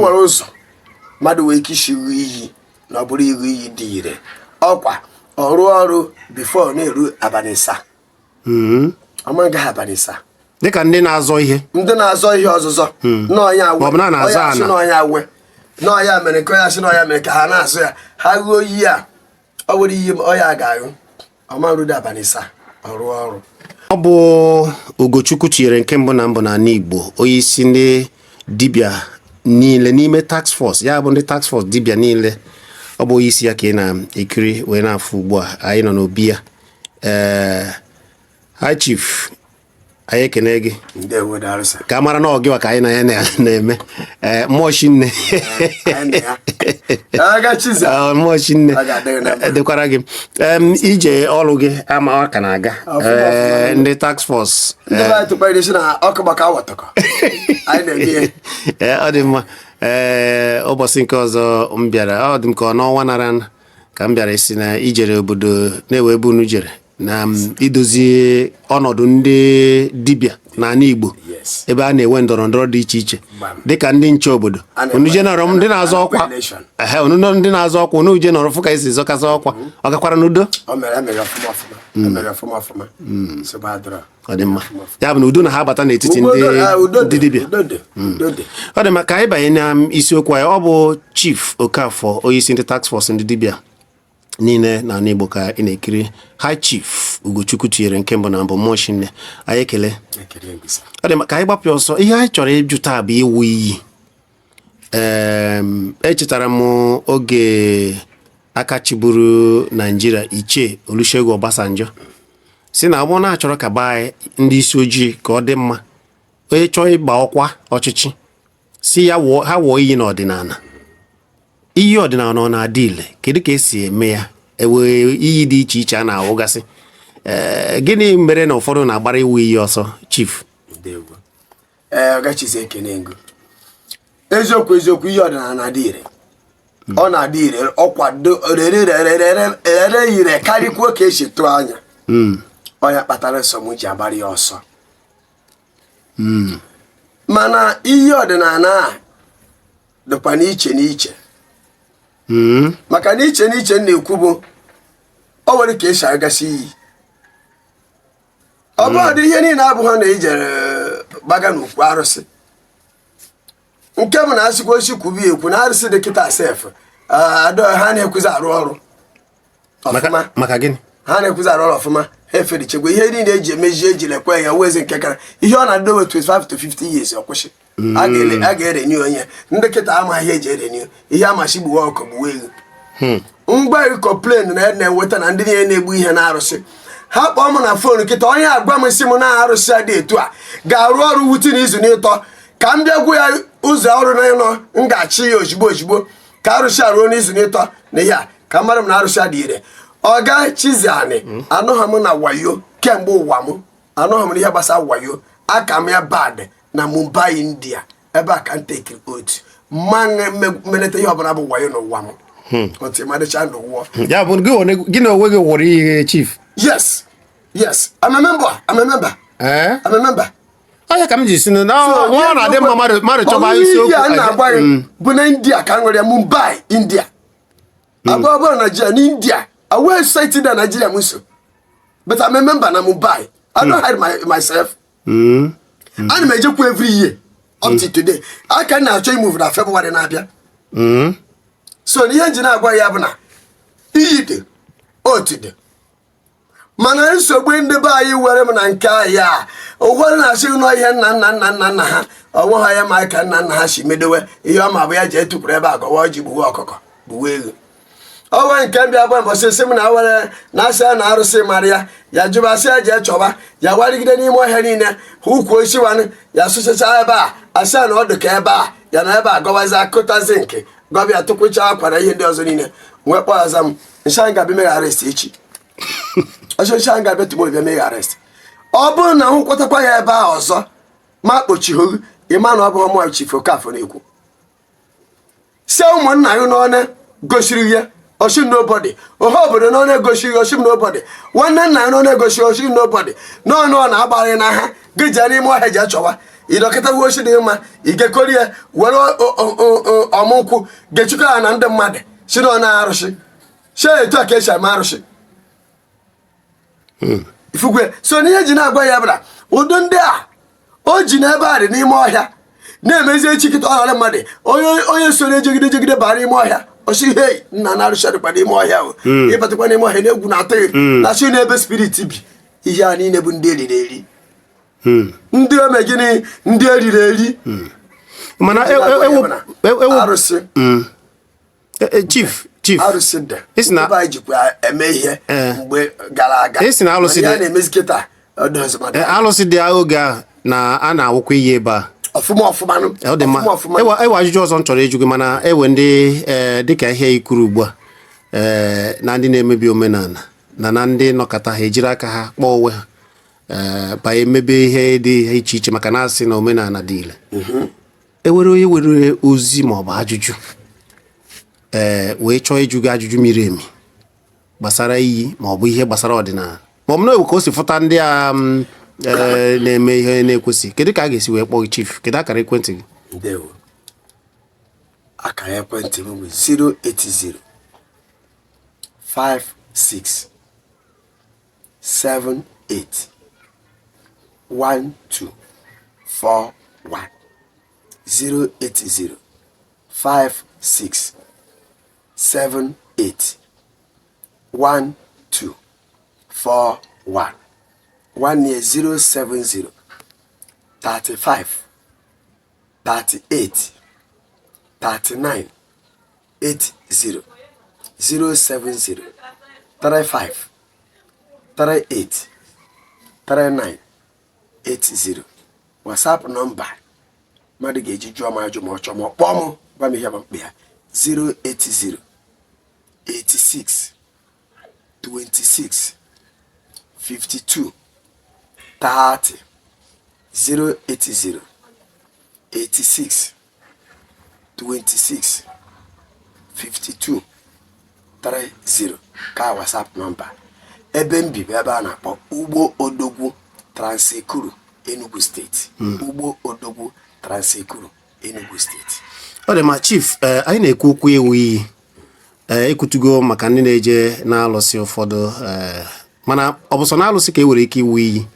Nwere ụzọ mmadụ nwee ike isi ṅụọ iyi na ọ bụrụ ịṅụ iyi dị ire, ọkwa ọ rụọ ọrụ before na-eru abalị 7. Ọma gaghị abalị 7. Dịka ndị na-azọ ihe. Ndị na-azọ ihe ọzụzọ n'ọnya awe. Maọbụ na na-azọ ọya sị ana. N'ọnya awe, n'ọya mere nke ọya sị n'ọya mere ka ha na-azụ ya, ha ghụọ iyi a, ọ nwere iyi ọya ga-aghụ, ọma rudo abalị 7, ọ rụọ ọrụ. Ọ bụ Ugochukwu tinyere nke mbụ na mbụ n'ala Igbo, onye isi ndị dibịa niile n'ime task force, ya bụ ndị task force dibịa niile. Ọ bụ onye isi ya ka ị na-ekiri wee na-afụ ugbu a. Anyị nọ n'obi ya. Ee, high chief, anyị ekene gị. Ndewo, darụsa. Ka a mara na ọ gịwa ka anyị na ya na-eme. Ee, mmụọ chinne. Anyị na ya. Aga Chiza. Ah, mmụọ chinne. Ọ ga-adị gị na mma. Dịkwara gị. Ije ọrụ gị ama ọ ka na-aga. Ọfụma, Ee, ọfụma. ndị task force. Ndị be anyị tụkpara isi na ọkụ gbaka awọtọkọ, anyị na-eme ihe. Ee, ọ dị mma. Ee, ụbọchị nke ọzọ m bịara, ọ dị m ka ọ n'ọnwa nara ka m bịara, isi na ijere obodo na-ewe ebe unu jere na idozi ọnọdụ ndị dibịa n'ala Igbo, ebe a na-enwe ndọrọ ndọrọ dị iche iche, dịka ndị nche obodo. A na-enwe- Unu je nọrọ ndị na-azọ ọkwa. Election. Ehe, unu ndị na-azọ ọkwa, unu je nọrọ fụ ka esi zọkasị ọkwa. Ọ gakwara n'udo? O mere, emere ọfụma ọfụma, emere ọfụma ọfụma, nsogbu adịrọ. Ọ dị mma. Ya bụ na udo na ha abata n'etiti ndị Udo dị, ndị dibịa. Udo dị, udo dị. Ọ dị mma. Ka anyị banye na isiokwu anyị. Ọ bụ Chief Okafọ, onyeisi ndị task force ndị dibịa niile n'ala Igbo ka ị na-ekiri. High Chief Ugochukwu tinyere nke mbụ na mbụ, mmụọ chinne, anyị ekele. Ekele gị, sir. Ọ dị mma. Ka anyị gbapụ ọsọ. Ihe anyị chọrọ ịjụ taa bụ ịwụ iyi. Echetara m oge aka chịburu Naijiria, Ichie Olusegun Obasanjo, si na ọ bụrụ na achọrọ ka be anyị ndị isi ojii ka ọ dị mma, onye chọọ ịgba ọkwa ọchịchị, si ya wụọ, ha wụọ iyi n'ọdịnala. Iyi ọdịnala, ọ na-adị ile? Kedu ka esi eme ya? Ewe iyi dị iche iche a na-awụgasị. Ee, gịnị mere na ụfọdụ na-agbara iwu iyi ọsọ, chief? Ndewo. Ee, ọgachizi, ekene ngo. Eziokwu eziokwu, ihe ọdịnala na-adị ire, ọ na-adị ire, ọkwado rere rere rere ire karịkwuo ka esi tụọ anya. Ọnya kpatara nsọ m ji agbara ya ọsọ. Mana ihe ọdịnala a dịkwa n'iche n'iche, maka na iche n'iche m na-ekwu bụ o nwere ka esi agasị iyi. Ọ bụrụ dị ihe niile abụghị na ijere gbaga n'ukwu arụsị, nke bụ na asịkwa osi kwubi ekwu na arụsị dị kịta sef, ha na-ekwuzi arụ ọrụ ọfụma. Maka gịnị? Ha na-ekwuzi arụ ọrụ ọfụma. Ha eferichegwa ihe niile eji emeji ejilekwe ya wezi nke kara ihe ọ na-adowe 25 to 50 years, ọ kwụsị. A ga-erenew onye ndị kịta amaghị ihe eji erenew ihe amachi, gbuwe ọkụ, gbuwe ewu. Ngwa, complain na na-enweta na ndị niile na-egbu ihe na-arụsị, ha kpọọ m na phone kịta, onye agwa m sị m na arụsị a dị etu a ga-arụ ọrụ wute n'izu n'ịtọ, ka m bịa gwu ya ụzọ ọrụ na ịnọ m ga-achị ya ozigbo ozigbo ka arụsị a ruo n'izu n'ịtọ na ihe a, ka mara m na arụsị a dị ire. Ọga Chiziani, anụghị m na wayo kemgbe ụwa m, anụghị m n'ihe gbasara wayo. Aka m ya bad na Mumbai, India, ebe a ka m tekiri otu mma mmelite ihe ọbụla bụ wayo n'ụwa m otu madịcha ndụ wụọ. Ya bụ gị na onwe gị wụrụ ihe, chief? Yes, I'm a member, I'm a member. Ee. I'm a member. Ọ ya ka m ji si na ọ na-adị mma mmadụ chọba isiokwu. Ihe a na-agwa gị bụ na India ka m nwere ya, Mumbai, India. Abụọ abụọ Nigeria na India awee society na Nigeria m so, but I'm a member na Mumbai. I don't hide myself. Ana m ejekwa every year up to today. Aka m na-achọ imove na February na-abịa. So na ihe nji na-agwa ya bụ na iyi dị otu dị, mana nsogbu ndị be anyị were m na nke ahịa a, ụfọdụ na-asị nọ ihe nna nna nna nna nna ha ọnwụ ha ya ma ka nna nna ha si medowe ihe ọ ma bụ ya ji etupụrụ ebe a gọwa ọjị, gbuwe ọkụkọ, gbuwe ewu. Ọnwa nke mbịa bụ mbọsị sị m na were na asị ya na arụsị mara ya, ya jụbasị ya jee chọba ya, warigide n'ime ọhịa niile ha ukwu osisi wanụ ya sụchacha ebe a, asị ya na ọ dị ka ebe a ya na ebe a gọwazi akụtazi nke gọbịa tụkwụcha akwa na ihe ndị ọzọ niile nwee kpọghaza m nsị anyị ga-abịa meghe arrest echi ọchị nshi anyị ga-abịa tomorrow bịa meghe arrest. Ọ bụrụ na hụ kwatakwa ya ebe a ọzọ ma kpochigho ịma na ọ bụghị mụ Chief Okafọ na-ekwu. Si ụmụnna ya n'ọnụ gosiri ya, oshi nobody. Ohe obodo n'ọnụ egosiri ya, oshi nobody. Nwanne nna ya n'ọnụ egosiri, oshi nobody. N'ọnụ ọ na-agbarị na ha gị jee n'ime ọhịa jee chọwa ịdọkịta oshi dị mma igekori ya were. Ọmụ nkwụ ga-echikọ ya na ndị mmadụ si na ọ na-arụsị si etu a ka esi eme arụsị. Ifugwe so n'ihe ji na-agwa ya bụ na ụdị ndị a o ji n'ebe a dị n'ime ọhịa na-emezi echi kịta ọrara mmadụ onye onye so na-ejegide jegide baa n'ime ọhịa, osi hei nna na arụsị dịkwa n'ime ọhịa o. Ịbatakwa n'ime ọhịa na egwu na-atụ gị na chi n'ebe spirit bi. Ihe a niile bụ ndị eriri eri, ndị ome gịnị, ndị eriri eri. Mana Arụsị. Chief, Arụsị dị. Ị sị Ebe anyị jikwa eme ihe mgbe gara aga. Ị sị na arụsị Mana ihe dị. a na-emezi kịta, ọ dịghịzị mmadụ. Alụsị dị oge ahụ na a na-awụkwa iyi ebe a. Ọfụma ọfụma nụ. Ọ dị mma. Ọfụma ọfụma. Ewe ajụjụ ọzọ m chọrọ ịjụ gị, mana ewe ndị dịka ihe i kwuru ugbu a, na ndị na-emebi omenala na ndị nọkọta ha ejiri aka ha kpọọ onwe ha banye mebe ihe dị iche iche, maka na asị na omenala dị ile. Ewere onye were ozi maọbụ ajụjụ wee chọọ ịjụ gị ajụjụ miri emi gbasara iyi maọbụ ihe gbasara ọdịnala, maọbụ na ewe ka o si fụta ndị a na-eme ihe na-ekwesị, kedu ka a ga-esi wee kpọọ gị, Chief? Kedu akara ekwentị gị? Ndewo. Akara ekwentị m bụ 080 56 78 12 41, 080 56 78 12 41. Nwanne ya, 070 35 38 39 80, 070 35 38 39 80. WhatsApp nọmba mmadụ ga-eji jụọ m ajụ ma ọ chọọ, ma ọ kpọọ m gwa m ihe bụ mkpa ya, 080 86 26 52 30, 080 86 26 52 30 ka WhatsApp nọmba. Ebe m bi bụ ebe a na-akpọ Ugbo Odogwu, Trans-Ekulu, Enugu Steeti. Ugbo Odogwu, Trans-Ekulu, Enugu Steeti. Ọ dị mma, Chief. Anyị na-ekwu okwu ewu iyi. Ekwutugo maka ndị na-eje na-alụsị ụfọdụ, mana ọ bụ sọ na-alụsị ka e nwere ike iwu iyi?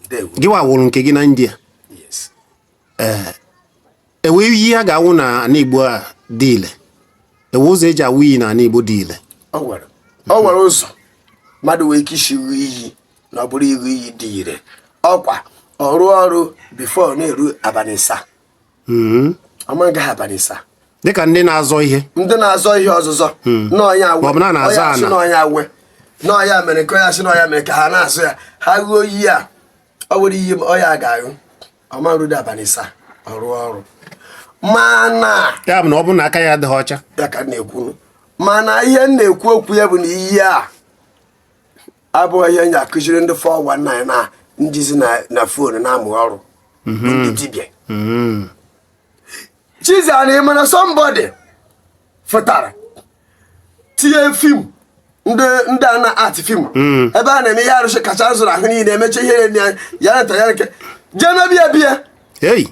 Ndewo. Gị wa wụrụ nke gị na India? Yes. Ewe iyi a ga-awụ na ana Igbo a dị ile? Ewe ụzọ eji awụ iyi na ana Igbo dị ile? O nwere ụzọ mmadụ nwere ike isi ghụọ iyi na ọ bụrụ ịghụ iyi dị ire. Ọkwa ọrụ ọrụ before na-eru abalị 7. Ọma ngaghị abalị 7. Dịka ndị na-azọ ihe. Ndị na-azọ ihe ọzụzọ n'ọnya awe. Maọbụ na a na-azọ ọnya asị ana. N'ọnya awe n'ọnya mere nke ọnya asị n'ọnya mere ka ha na-azụ ya, ha ghụọ iyi a, ọ nwere iyi ọya ga-aghụ ọma nrudo abalị 7 ọrụ ọrụ mana Ya bụ na ọ bụrụ na aka ya adịghị ọcha. Ya ka m na-ekwu, mana ihe m na-ekwu okwu ya bụ na iyi a abụghị ihe m ji akụziri ndị 419 na njizi na phone na-amụ ọrụ bụ ndị dibịa. Chizana, mana somebody fụtara tinye film ndị a na art film ebe a na-eme ihe arụsị kacha zụrụ ahụ niile, emecha ihe ya ya nta ya nke jee mebie bie. Ei!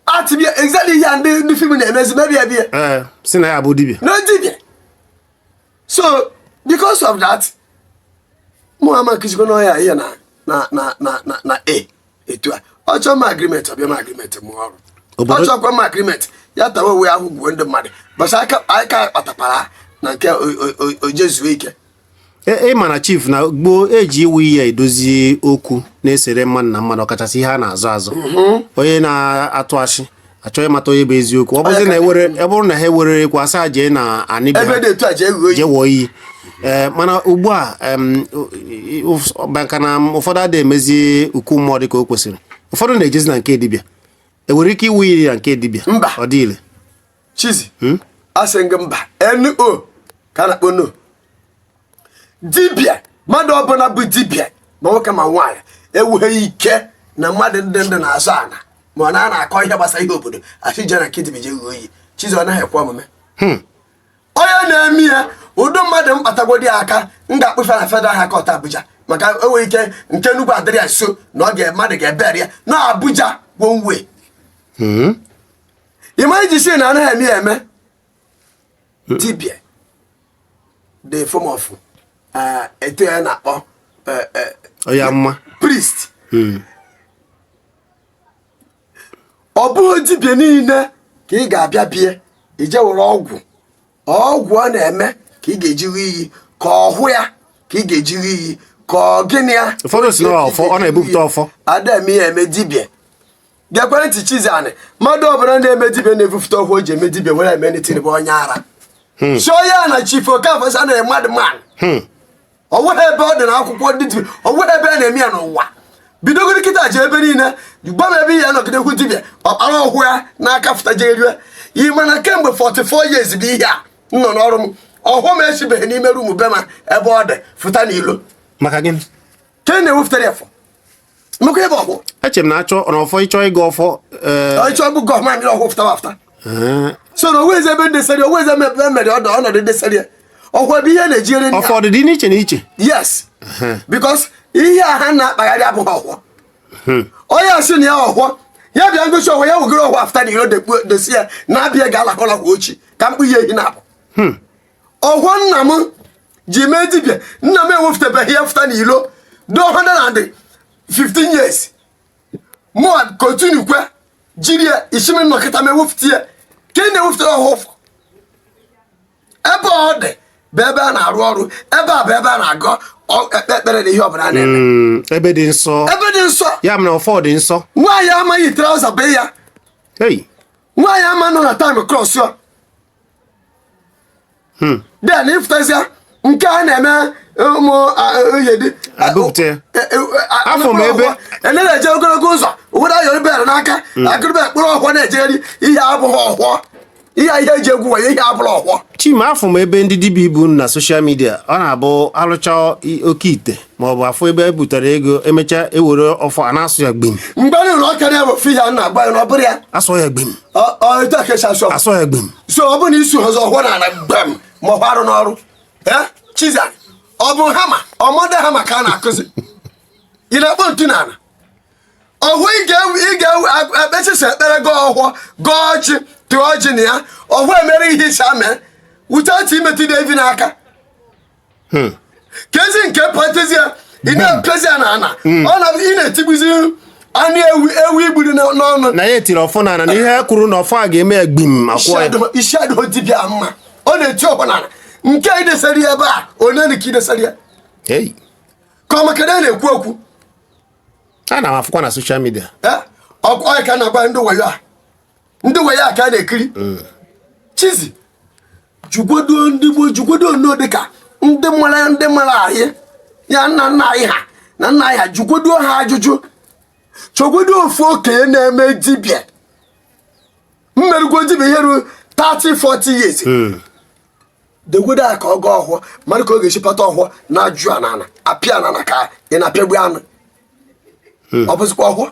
Art bie exactly ihe a ndị film na-emezi, mebie bie. Ee, si na ya bụ dibịa. No dibịa. So because of that, mụ ama nkụzikwa n'ọya ihe na a etu a ọ chọọ m agreement, ọbịa m agreement mụọ ọrụ. Ọ chọkwa m agreement, ya tawa onwe ahụ gwuo ndị mmadụ basa aka aka kpatakwara na nke o jezuo ike. Ị ma na, Chief, na gboo eji iwu iyi edozi okwu na-esere mmadụ na mmadụ, ọkachasị ihe a na-azọ azọ. Onye na-atụ ashị achọ ịmata onye bụ eziokwu, ọ bụzi na ewere, ọ bụrụ na ha ewere ekwu asa jee na anị be ebe ha dị etu a jee ghuo iyi. Jee wụọ iyi. Mana ugbu a, maka na ụfọdụ adịghị emezi ukwu mmụọ dị ka o kwesịrị, ụfọdụ na-ejezi na nke dibịa. Enwere ike iwu iyi na nke dibịa? Mba. Ọ dị ile? Chizi, asị gị mba, no ka a na-akpọ no. Dibịa, mmadụ ọbụla bụ dibịa, ma nwoke ma nwaanyị, ewughị ike na mmadụ ndị na-azụ ana ma ọ na a na-akọ ihe gbasara ihe obodo, asị jee na nke dibịa jee ghuo iyi. Chizi, ọ naghị ekwe omume. Onye na-eme ya, ụdị mmadụ m kpatagodi aka m ga-akpụfe na Federal High Court Abuja, maka enwere ike nke Enugu adịrị ya nso na ọ ga mmadụ ga-ebere ya na Abuja one way. Ị ma iji si na anaghị eme ya eme. Dibịa, the form of etu ya na-akpọ Onye amụma. priest. Ọ bụghị dibịa niile ka ị ga-abịa bie ije were ọgwụ, ọgwụ ọ na-eme ka ị ga-eji ṅụọ iyi, ka ọ hụ ya ka ị ga-eji ṅụọ iyi, ka ọ gịnị ya. Ụfọdụ si na ọfọ, ọ na-ebupụta ọfọ. Ada eme ya eme. Dibịa gekwere ntị, Chizzy, mmadụ ọbụla na-eme dibịa na-ebupụta ọhụ o ji eme dibịa were eme anything bụ onye ara. Si onye a na Chief Okafọ sị na mmadụ man ọ nweghị ebe ọ dị n'akwụkwọ ndị dibịa, ọ nweghị ebe a na-eme ya n'ụwa. Bidogoro kịta ji ebe niile gwa m ebe ihe nọgide hụ dibịa ọkpara ọhụ ya n'aka fụta jee rie ị. Mana kemgbe 44 years bụ ihe a m nọ n'ọrụ m, ọhụ m esibeghị n'ime room be ma ebe ọ dị fụta n'ilo. Maka gịnị? Ke na-ewepụtara ya fọ mekwa ebe ọhụ. Eche m na achọ na ọfọ, ịchọ ịga ọfọ, ee. Ịchọ bụ gọọmenti ọhụ fụtawa afụta. So na onwezi ebe ndesari, onwezi ebe emere ọdụ ọnọdụ ndesari ọhụ ebe ihe na-ejighere ndị Ọfọ ọdịdị n'iche n'iche. Yes, because ihe a ha na-akpagharị abụghị ọhụọ. Onye a sị na ya ọhụọ, ya bịa ngosi ọhụọ ya, wegoro ọhụọ afụta na iro dosi ya na-abịa ga-alahụ ochi ka mkpụ ya ehi na-abụ. Ọhụọ nna m ji mee dibịa, nna m ewepụtabeghị ya fụta n'ilo do 115 years. Mụa continue kwe jiri ya isi m nnọkịta m ewepụta ya ka ị na-ewepụtara ọhụụ fọ. Ebe ọ dị bụ ebe a na-arụ ọrụ, ebe a bụ ebe a na-agọ ekpe ekpere na ihe ọbụla a na-eme. Ebe dị nsọ. Ebe dị nsọ. Ya mere ọfọ dị nsọ. Nwaanyị amaghị trouser be ya. Hey. Nwaanyị ama nọ na time cross ya. Then ịfụtazịa nke a na-eme ụmụ oyedi. Agụpụta ya. Afọ m ebe- Ene na-eje ogologo ụzọ ụfọdụ ayọrọ bel n'aka, akụrụbe mkpụrụ ọhụọ na-ejegharị. Ihe abụghị ọhụọ, ihe a ihe eji egwu wayo, ihe abụrụ ọhụọ. Chima, afọ m ebe ndị dibịa ibu na social media, ọ na-abụ alụcha oke ite maọbụ afọ ebe e butere ego, emechaa ewere ọfọ a na-asụ ya gbim. Mgbe nụrụ ọka na ewefe ihe a na-agba ya na ọ bụrụ ya. Asụ ya gbim. Ọ etu a ka esi asụ ọfọ. Asụ ya gbim. So ọ bụrụ na isi ọzọ ọhụọ na ala gbam ma ọ bụ arụ n'ọrụ. Eh, Chiza, ọ bụ hama ọmọdé hama ka a na-akụzi, ị na-akpọ ntu n'ala ọhụ. Ị ga-ekpechisa ekpere, gọọ ọhụọ, gọọ ọjị, tụọ ọjị na ya, ọhụ emere ihe isi amee without imetụ evi n'aka. Ka ezi nke patezi ya, ị na-epezi ya na ana, ọ na ị na-etigbuzi anụ ewu ewu igburu n'ọnụ. Na ya etiri ọfọ n'ala na ihe e kwuru na ọfọ a ga-eme ya gbim akwụọ ya. Isi adịghị dibịa mma, ọ na-eti ọhụ n'ala nke idesara ya ebe a onye ka idesara ya. Hey. Ka ọ maka na a na-ekwu okwu. A na m afụkwa na social media. Eh, ọkwa ka a na-agwa ndị wayo a, ndị wayo a ka a na-ekiri. Chizi, jugwodo ndị gboo, jugwodo nnọọ dịka ndị mara, ndị mara anyị ya, nna nna anyị ha na nna anyị ha, jugwodo ha ajụjụ, chọgwodo ofu okenye na-eme dibịa mmerụgwo dibịa ihe ruru 30 40 years, degwodo ya ka ọ gaa ọhụọ, mara ka ọ ga-esi pata ọhụọ na-ajụ a n'ala, apịa n'ala ka ị na-apịagbu anụ. Ọ bụzikwa ọhụọ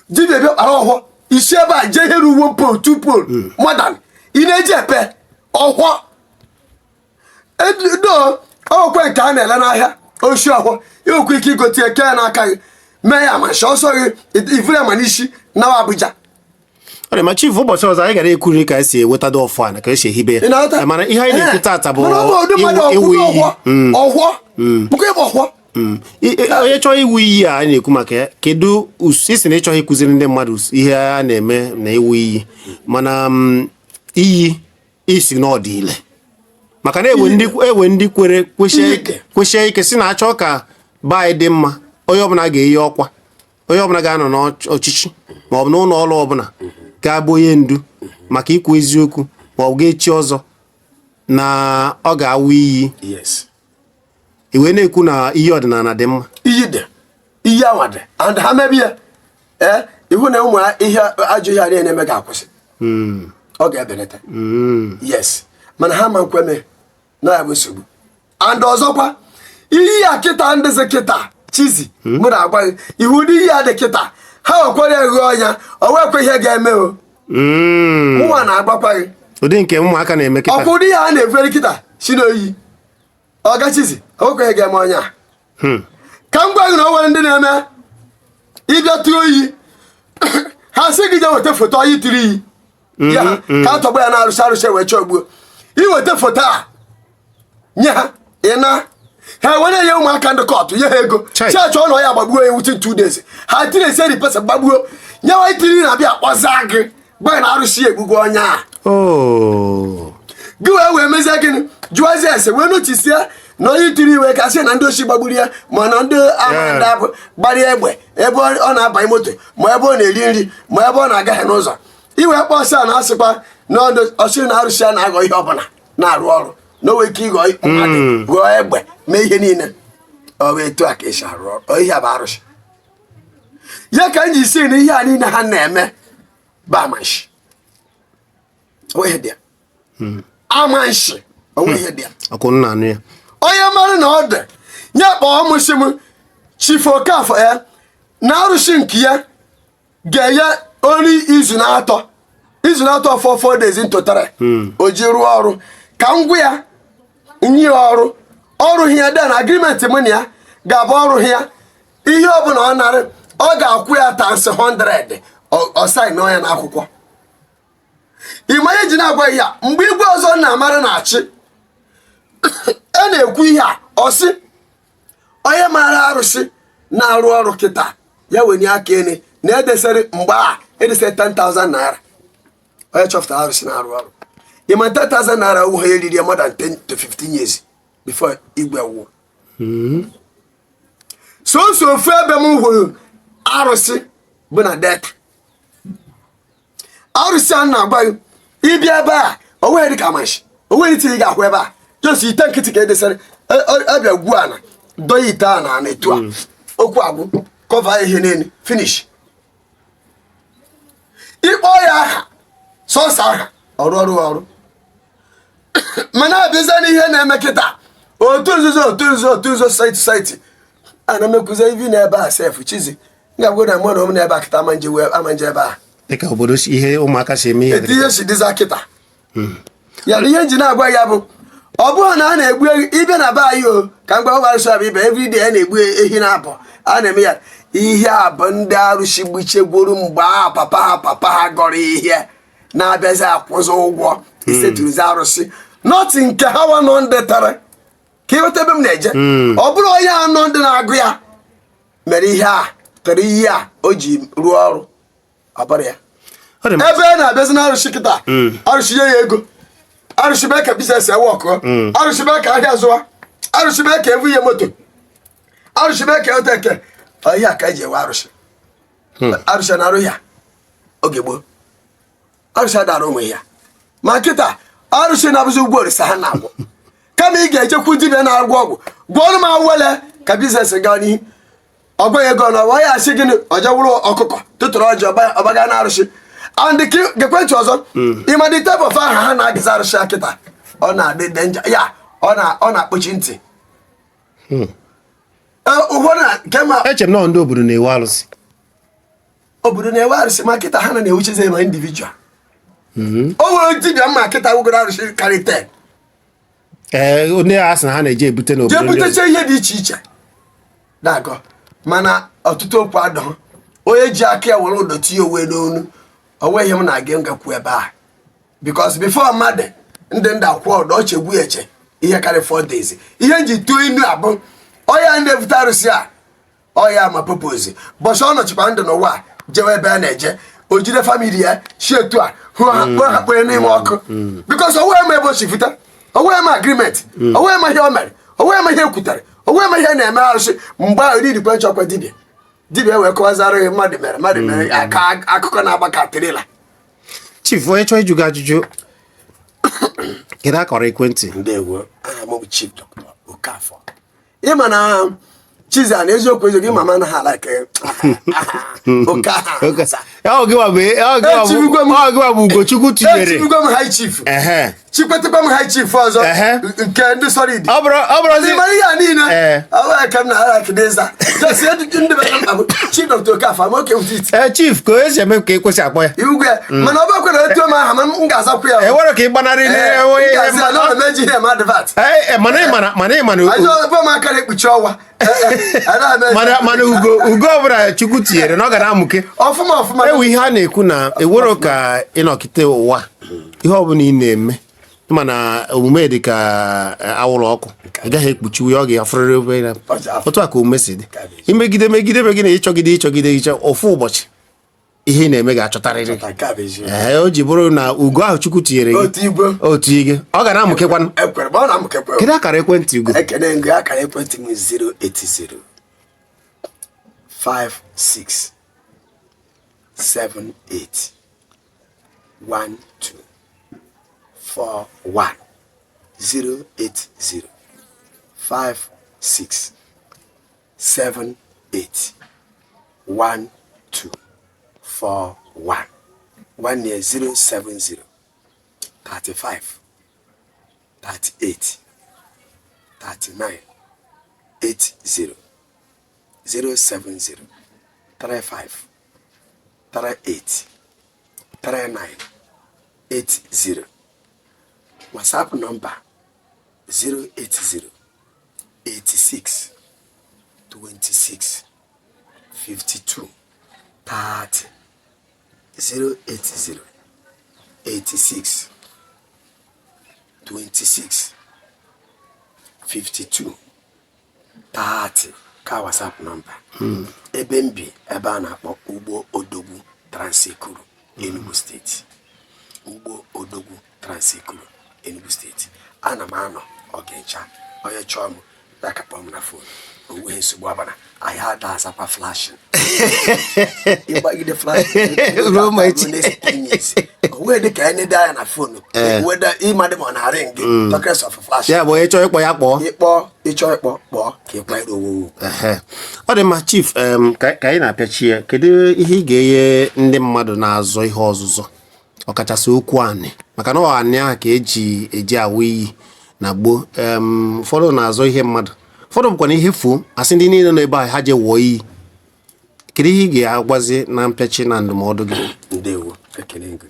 dibịa bịa kpara ọhụọ isi ebe a jee ihe ruru one pole, two pole more than ị na-eji epe ọhụọ do ọkwe nke a na-ele n'ahịa oshi ọhụọ. Inwekwa ike igote ya kee n'aka gị, mee ya ma nshi ọsọ gị ivuru ya ma n'isi nawa Abuja. Ọ dị ma, Chief, ụbọchị ọzọ anyị gara ekwuri ka esi ewetado ọfọ a na ka esi ehibe ya. Ị na-aghọta? Mana ihe anyị na-ekwu tata bụ Mana ọ bụ ụdị mmadụ iwu ọkwụrụ iyi. ọhụọ ọhụọ bụkwa ebe ọhụọ. Onye chọọ iwu iyi a anyị na-ekwu maka ya, kedu isi na ịchọghị ịkụziri ndị mmadụ ihe a na-eme na iwu iyi, mana iyi isi na ọ dị ile maka na ewe ndị kwere Iyi ike. kwesie ike si na achọ ka be anyị dị mma, onye ọbụla ga-eyi ọkwa, onye ọbụla ga-anọ n'ọchịchị maọbụ n'ụlọ ọrụ ọbụla ga-abụ onye ndu maka ikwu eziokwu maọbụ ga-echi ọzọ na ọ ga-awụ iyi. Yes. I wee na-ekwu na iyi ọdịnala dị mma. Iyi dị, iyi anwa dị, and ha mebi ya, ee, ihu na ụmụ ihe ajọ ihe a niile na-eme ga-akwụsị, ọ ga-ebelata. Yes, mana ha ma nkweme na ya bụ nsogbu. And ọzọkwa, iyi a kịta ndịzi kịta, Chizi, mụ na-agwa gị, ihu ụdị iyi a dị kịta, ha nwekwara eghe ọnya, o nwekwa ihe ga-eme o. Mụnwa na-agbakwa gị. Ụdị nke ụmụaka na-eme kịta. Ọkwa ụdị ihe a na-efere kịta si n'oyi ọga Chizi, o nwekwa ihe ga-eme ọnya a. Ka m gwa gị na o nwere ndị na-eme ịbịa tụọ oyi, ha sị gị jee weta foto oyi tiri iyi. Ya ha ka a tọgbọ ya na arụsị, arụsị wee chọọ gbuo. Iweta foto a nye ha, ị na ha were nye ụmụaka ndị cult, nye ha ego. Chai. Chi achọ na ya gbagbuo ya within 2 days. Ha tiri esi the person gbagbuo nyewa itiri na-abịa akpọza gị, gwa na arụsị ya egbugbo onye a. Oh. Gị wee mezie gịnị? Jụọzie ese wee notice na onye tiri iwe ka sị na ndị ochi gbagburu ya, ma na ndị ama ndị abụ gbara ya egbe ebe ọ na-abanye moto, ma ebe ọ na-eri nri, ma ebe ọ na-agaghị n'ụzọ. Iwe kpọsị a na-asịkwa na ọsị na arụsị a na-aghọ ihe ọbụla na-arụ ọrụ, na o nwere ike ịghọ mmadụ, ghọọ egbe, mee ihe niile. Ọ bụ etu a ka esi arụ ọrụ. Ọ ihe a bụ arụsị ya ka m ji si na ihe a niile ha na-eme bụ amanshi. Onwe ihe dị ya, amanshi, onwe ihe dị ya. Ọkụ nna anụ ya. Onye mara na ọ dị ya kpọọ m, sị m, Chief Okafọ, ya na arụsị nke ya ga-enye ori izu na atọ, izu na atọ, 4 days into three, o ji rụọ ọrụ ka m gwa ya nye ya ọrụ. Ọrụ ya dị na agreement mụ na ya ga-abụ ọrụ ya, ihe ọbụla ọ narị, ọ ga-akwụ ya times 100. Ọ sign ya n'akwụkwọ. Ịma ihe ji na-agwa ya, mgbe igwe ọzọ na-amara na-achị, a na-ekwu ihe a, ọ sị onye maara arụsị na-arụ ọrụ kịta ya wenye aka ene na edesịrị mgbe a edesịrị 10,000 naira. Onye chọpụtara arụsị na-arụ ọrụ, ịma 10,000 naira wụ ha eriri ya more than 10 to 15 years before igwe wụọ. Soso ofu ebe m hụrụ arụsị bụ na Delta. Arụsị a na-agwa gị, ịbịa ebe a, onweghị dị ka amashi, onweghị iti ị ga-ahụ ebe a. Just ite nkịtị ka edesịrị, abịa gwuo ana, dọọ ite a na ana etu a, okwu agwụ, cover ihe n'elu, finish. Ịkpọ ya aha, sọsọ aha, ọrụ ọrụ ọrụ. Mana abịazie n'ihe na-eme kịta, otu nzuzo, otu nzuzo, otu nzuzo, society, society ana m ekwuzi ivi n'ebe a sef. Chizi m ga-agwa na mụ na ụmụ n'ebe a kịta ama nje wee ama nje ebe a. Dịka obodo si, ihe ụmụaka si eme ihe. Etu ihe si dịza kịta ya na ihe nji na-agwa ya bụ, ọ bụghị na a na-egbu ehi ịbịa na be anyị o, ka m gwa ụmụ arụsị abụ ibe everyday a na-egbu ehi na-abọ a na-eme ya. Ihe a bụ ndị arụsị gbuchegwuru mgbe a papa ha gọrọ ihe na-abịazi akwụzi ụgwọ isetụrụzi arụsị, not nke ha wa nọ ndị tara ka ịghọta ebe m na-eje. Ọ bụrụ onye anọ ndị na-agụ ya mere ihe a tere ihe a o ji rụọ ọrụ, ọ bụrụ ya. Ọ dị mma. Ebe a na-abịazi na arụsị kịta, arụsị nye ya ego, arụsị mee ka business ewe ọkụọ, arụsị mee ka ahịa zụwa, arụsị mee ka evu ihe moto, arụsị mee ka ete eke. Ọ ihe a ka eji ewe arụsị. Arụsị na-arụ ya oge gboo, arụsị adara ụmụ ya, ma kịta arụsị na-abụzi ugbo orisa ha na-agwọ. Kama ị ga-ejekwu dibịa na-agwọ ọgwụ, gwọọrụ m awele ka business gaa n'ihu, ọgwa ya ego na ọ ya asị gịnị, ọjọ wụrụ ọkụkọ tụtụrụ ọjị ọbaga na arụsị. And gekwentị ọzọ, ịma the type of aha ha na-agịza arụsị a kịta, ọ na-adị danger ya, ọ na-akpọchi ntị. Ee, ụfọdụ na nke ma Eche m na ọ ndị obodo na-ewe arụsị. Obodo na-ewe arụsị, ma kịta ha na na-ewuchizi ma individual. O nwere dibịa mma kịta wugoro arụsị karị 10. Ee, ndị a sị na ha na-eje ebute jee n'obodo ndị ọzọ. butecha ihe dị iche iche na-agọ, mana ọtụtụ okwu adọghọ onye ji aka ya were ụdọ tinye onwe n'onu. Onwe ihe m na-aga ngakwu ebe a, because before mmadụ ndị ndị akwụ ọdọ ọ chegbu ya eche ihe karị 4 days. Ihe nji tụọ inu abụ onye na-ebute arụsị a, ọya ma propose bọchị ọ nọchikwa ndụ n'ụwa a, jewe ebe a na-eje o jide family ya si etu a hụ ha kpọọ ha kpọnye n'ime ọkụ, because onwe ma ebe o si fute, onwe ma agreement, onwe ma ihe o mere, onwe ma ihe ekwutere, onwe ma ihe na-eme arụsị. Mgbe ahụ ririkwe nchọkwa dibịa, dibịa wee kọwazara ihe mmadụ mere, mmadụ mere aka akụkọ na-agba ka trailer. Chief, onye chọọ ịjụ gị ajụjụ, kedu akọrọ ekwentị? Ndewo. Aha m bụ Chief Dr. Okafọ. Ịma na Chiza na eziokwu eziokwu, ịma m anaghị ala ke oke aha. Ọ gịwa bụ Echibugwo m. ọ gịwa bụ Ugochukwu tinyere. Echibugwo m high chief. Ehe. Chikwetekwa m high chief ọzọ Ehe. nke ndị solid. Ọ bụrụ ọ bụrụzi Ndị mara ihe a niile. Ọ bụrụ ka m na-ara akịdịza. Just ndị be mkpa bụ Chief Dr. Okafor, I'm okay with it. Ee, chief, ka o si eme ka ekwesị akpọ ya. Igwe, mana ọ bụrụkwa na etuo m aha m, m ga-azakwu ya. Enwere ka ị gbanarị Ee, n'enwe m ihe ga-aza ya, na ọ na-eji ihe eme advert. Ee, mana ị mana Ajọ ebe m aka na-ekpuchi ọwa. Ee, ee, anaghị m eji- mana ugo ọbụla Chukwu tinyere na ọ ga na-amụke. Ọfụma ọfụma. Ewu ihe a na-ekwu na ewero ka ịnọkịta ụwa, ihe ọbụla ị na-eme, mana omume dị ka awụrụ ọkụ, ị gaghị ekpuchiwu ya, ọ ga-afụrịrị ofe ya. Otu a ka omume si dị. Imegide, megide, megide, ịchọgide, ịchọgide, ịchọ, ofu ụbọchị ihe ị na-eme ga-achọtarịrị. Nke a bụ eziokwu. Ee, o ji bụrụ na ugo ahụ Chukwu tinyere gị Otu igwe. Otu igwe, ọ ga na-amụkekwanụ. Ekwere ma ọ na-amụkekwe. Kedu akara ekwentị ugo? Ekene ngụ, akara ekwentị m 080 56 78 12 41, 080 56 78 12 41. Nwanne ya 070 35 38 39 80, 070 35 38 39 80. WhatsApp nọmba 080 86 26 52 30, 080 86 26 52 30 ka WhatsApp nọmba. Ebe m bi, ebe a na-akpọ Ugbo Odogwu, Trans-Ekulu, Enugu Steeti. Ugbo Odogwu, Trans-Ekulu, Enugu Steeti. Ana m anọ ọgịncha. Onye chọọ m, ya ka kpọọ m na phone. Onweghị nsogbu ọbụla. Anyị ada azakwa flashing. Ịgbagide flashing Ruo ma echi. Next 10 years. Onweghị dị ka anyị na-ede anya na phone weda ịmadị ma ọ na-arị gị, talk less of flashing. Ya bụ, onye chọọ ịkpọ ya, kpọọ. Ịkpọ, ịchọ ịkpọ, kpọọ ka ịkwanyere onwe ugwu. Ehe. Ọ dị mma, chief. Ka anyị na-apịachi ya, kedu ihe ị ga-enye ndị mmadụ na-azọ ihe ọzụzọ, ọkachasị okwu anị, maka na ọ anị ahụ ka eji awụ iyi na gboo? Ụfọdụ na-azọ ihe mmadụ, ụfọdụ bụkwa na ihe fuo, asị ndị niile nọ ebe ahụ ha je wụọ iyi. Kedu ihe ị ga-agwazi na mpịachi na ndụmọdụ gị? Ndewo, ekele gị.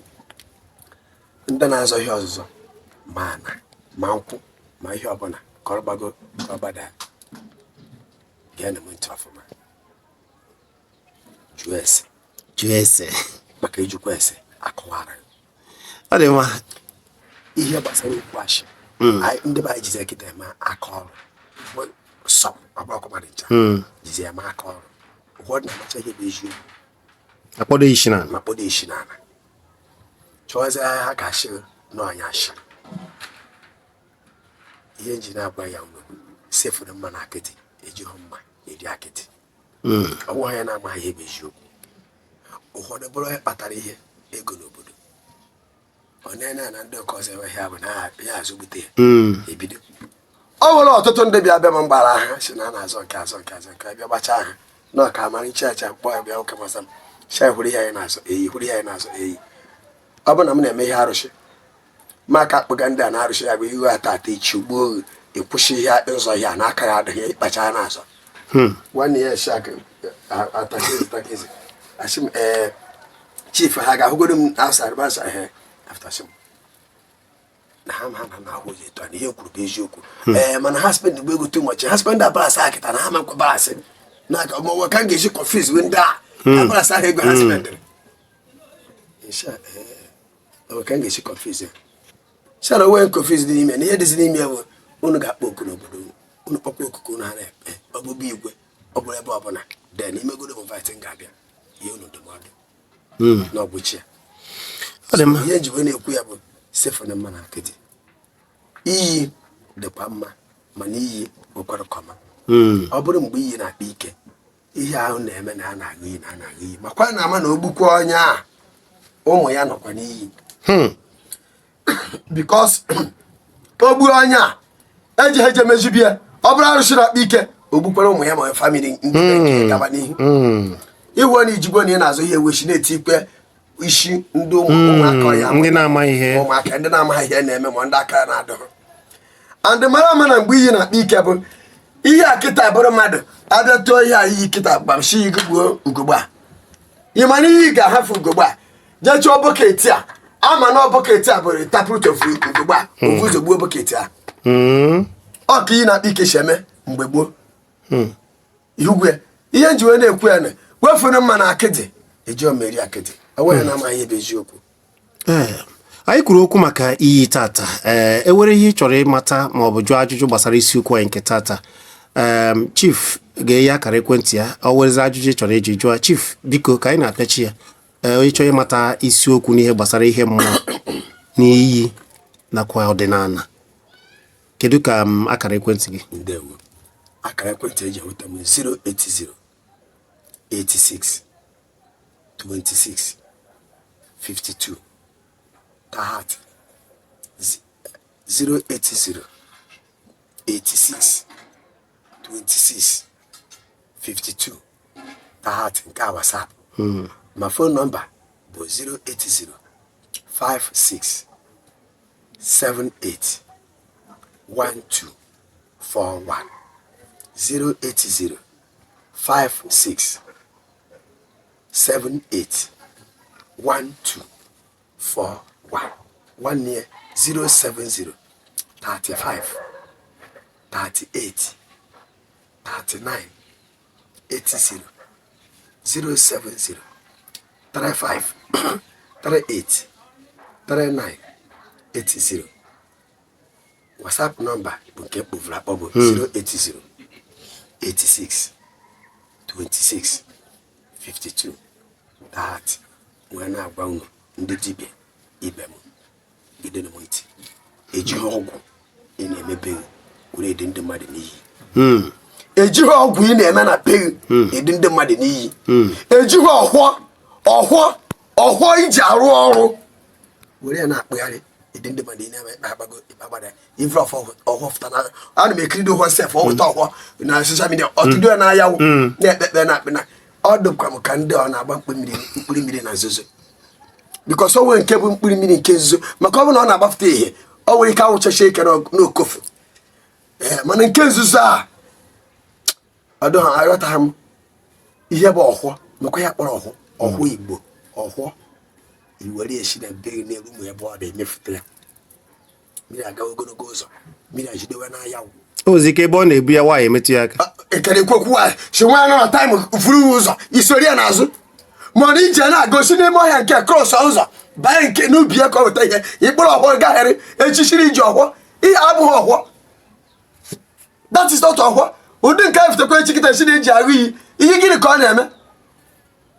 Ndị na-azọ ihe ọzụzọ, ma ana, ma nkwụ, ma ihe ọbụla, ka ọ gbago, ka ọ gbada, geenụ m ntị ọfụma. Jụọ ese. Jụọ ese. Maka ijukwa ese, akọwara gị. Ọ dị mma. Ihe gbasara okwu ashị, anyị ndị be anyị jizi kịta eme aka ọrụ. Sọ ọgbakọ mmadụ ncha jizi eme aka ọrụ. Ụfọdụ na-amacha ihe bụ eziokwu. Akpọdo isi na Ma kpọdo isi n'ala, chọọzie ha ga-ashị n'ọnya ashị. Ihe nji na-agwa ya unu sefuru mma na akịtị, ejighị mma eri akịtị. Ọ nweghị onye na-amaghị ihe bụ eziokwu. Ụfọdụ bụrụ onye kpatara ihe ego n'obodo, ọ na-ene na ndị nke ọzọ enweghị ya bụ na ya azụgbute ya ebido. Ọ nwere ọtụtụ ndị bịa bịa m gbara ha si na a na-azọ nke, azọ nke, azọ nke, bịa gbachaa ha na ọka amara iche acha mkpọ ya bịa nwoke masa m sha hụrụ ihe anyị na-azọ eyi, hụrụ ihe anyị na-azọ eyi. Ọ bụ na m na-eme ihe arụsị, maka akpụga ndị a na-arụsị ya bụ ihu ata ata echi ugbo ekwụsị ihe nzọ ihe a n'aka ya adịghị ịkpacha na-azọ. Nwanne ya esi atakezi takezi, asị m, ee, chief, ha ga-ahụgodo m outside gbasa ehe. After, sị m na ha na-ahụ ụzọ etu a na ihe kwuru bụ eziokwu. Ee, mana ha spend gbo ego too much, ha spend abalance a kịta na ha makwa balance na ka ọmụnwa ka m ga-esi confuse we ndị a abalance ahụ ego ha spendịrị. Ee, ka m ga-esi confuse ya si na onwe confuse dị n'ime na ihe dịzi n'ime ya bụ unu ga-akpọ oku n'obodo unu, unu kpọkwa okuku unu ha na-ekpe ọgbụgbọ igwe, ọ bụrụ ebe ọbụla den imegodo bụ invite m ga-abịa ihe unu ndụmọdụ na ọgwụchi ya. Ọ dị mma. Ihe nji wee na-ekwu ya bụ sefu na mma na akịdị iyi dịkwa mma, mana iyi nwekwara kọma. Ọ bụrụ mgbe iyi na-akpa ike, ihe ahụ na-eme na a na-aṅụ iyi, na a na-aṅụ iyi, makwa na ama na ogbukwa onye a, ụmụ ya nọkwa n'iyi, because o gbuo onye a eji eje mezibie, ọ bụrụ arụsị na-akpa ike, o gbukwara ụmụ ya ma family ndị be nke gaba n'ihu. Iwu na ijigbo na ị na-azụ ihe ewechi na-eti ikpe. Isi ndị ụmụaka ya. Ndị na-amaghị ihe. Ụmụaka ndị na-amaghị ihe na-eme, ma ndị aka na-adọrọ and mara ama na mgbe iyi na-akpa ike bụ ihe a kịta bụrụ mmadụ abịa tụọ ihe a iyi kịta gbamshi iyi gbuo ugogbe a. Ị ma na iyi ga-ahafụ ugogbe a, jee chọọ bucket a, ama na bucket a bụrụ taproot of ugogbe a, ofu ụzọ gbuo bucket a. Ọ ka iyi na-akpa ike si eme mgbe gboo. Ihugwe ihe nji wee na-ekwu ya na wefuru mma na akịdị eji omeri akịdị enweghị na-amaghị ihe bụ eziokwu. Ee, anyị kwuru okwu maka iyi tata. Ee, ewere ihe ị chọrọ ịmata ma ọ bụ jụọ ajụjụ gbasara isiokwu anyị nke tata, Chief ga-enye akara ekwentị ya. Ọ werezi ajụjụ ị chọrọ iji jụọ Chief, biko, ka anyị na-apịachi ya. Ee, onye chọrọ ịmata isiokwu n'ihe gbasara ihe mmụọ n'iyi nakwa ọdịnala, kedu ka m akara ekwentị gị? Ndewo. Akara ekwentị eji enweta m 080 86 26 52 30. 080 86 26 52 30, nke a WhatsApp. Ma phone number bụ 080 56 78 12 41, 080 56 78 12 41. Nwanne ya 070 35 38 39 80, 070 35 38 39 80. WhatsApp number bụ nke kpụvụrụ akpọ bụ 080 86 26 52 30. Wee na-agwa unu ndị dibịa ibe m, gidere m ntị, ejighị ọgwụ ị na-emebeghị were edi ndị mmadụ n'iyi. Ejighị ọgwụ ị na-eme na beghị edi ndị mmadụ n'iyi. Ejighị ọhụọ ọhụọ ọhụọ iji arụ ọrụ were ya na-akpụgharị edi ndị mmadụ. Ị na-eme ikpe agbago ikpe agbada ivre ọfọ ọhụọ fụta na ana m ekiri ọhụọ sef ọhụta ọhụọ na social media ọtụtụ ya na-ayawụ na-ekpe ekpe na-akpe na ọ dịkwa m ka ndị ọ na-agba mkpụrụ mmiri, mkpụrụ mmiri na nzuzo, because o nwere nke bụ mkpụrụ mmiri nke nzuzo, maka ọ bụ na ọ na-agbapụta ihe, o nwere ike awụchacha ike n'okofu. Ee, mana nke nzuzo a ọ dịghị aghọtaghị m ihe bụ ọhụọ, makwa ya kpọrọ ọhụọ ọhụọ Igbo ọhụọ iwere esi na be gị n'elu ụmụ ebe ọ na-emefụta ya, mmiri aga ogologo ụzọ, mmiri ajidewe n'anyanwụ. Ozi ike ebe ọ na-ebu ya, nwaanyị emetụ ya aka. Ekere ekwekwu a si nwa nọ na time furu ụzọ isori ya n'azụ, ma ọ na ije na-agosi n'ime ọhịa nke cross ụzọ banye nke n'ubi ya ka ọ weta ihe ịkpụrụ ọhụọ gagharị echichiri iji ọhụọ. Ihe abụghị ọhụọ, that is not ọhụọ. Ụdị nke a fụtakwa echi kịta si na eji aghụ iyi. Iyi gịnị ka ọ na-eme?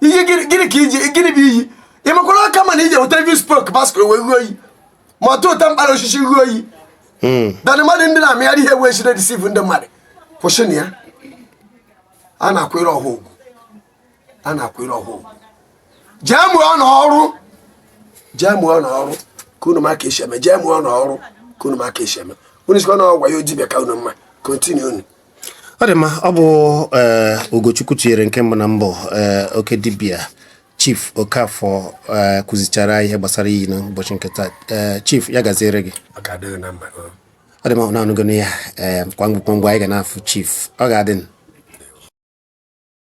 Iyi gịnị? Gịnị ka iji? Gịnị bụ iyi? Ị makwara aka mana iji weta heavy spoke baskoro wee ghuo iyi, ma ọtụ ụta mkpara osisi ghuo iyi danị mmadụ. Ndị na-amịgharị ihe wee sire deceive ndị mmadụ, kwụsị na ya. A na-akwere ọha ugwu, a na-akwere ọha ugwu. Jee mụọ n'ọrụ, jee mụọ n'ọrụ ka unu ma ka esi eme. Jee mụọ n'ọrụ ka unu ma ka esi eme. Unu sikwa na ọgwa ya dibịa ka unu mma continue unu. Ọ dị mma. Ọ bụ ee, Ugochukwu tinyere nke mbụ na mbụ. Ee, oke dibịa Chief Okafọ, ee, kụzichara anyị ihe gbasara iyi n'ụbọchị nke taa. Ee, Chief, ya gaziere gị. Ọ ga-adịghị na mma. Ọ dị mma. Ọ na-anụgo ya. Ee, kwa mgbe kwa mgbe anyị ga na-afụ Chief, ọ ga-adị.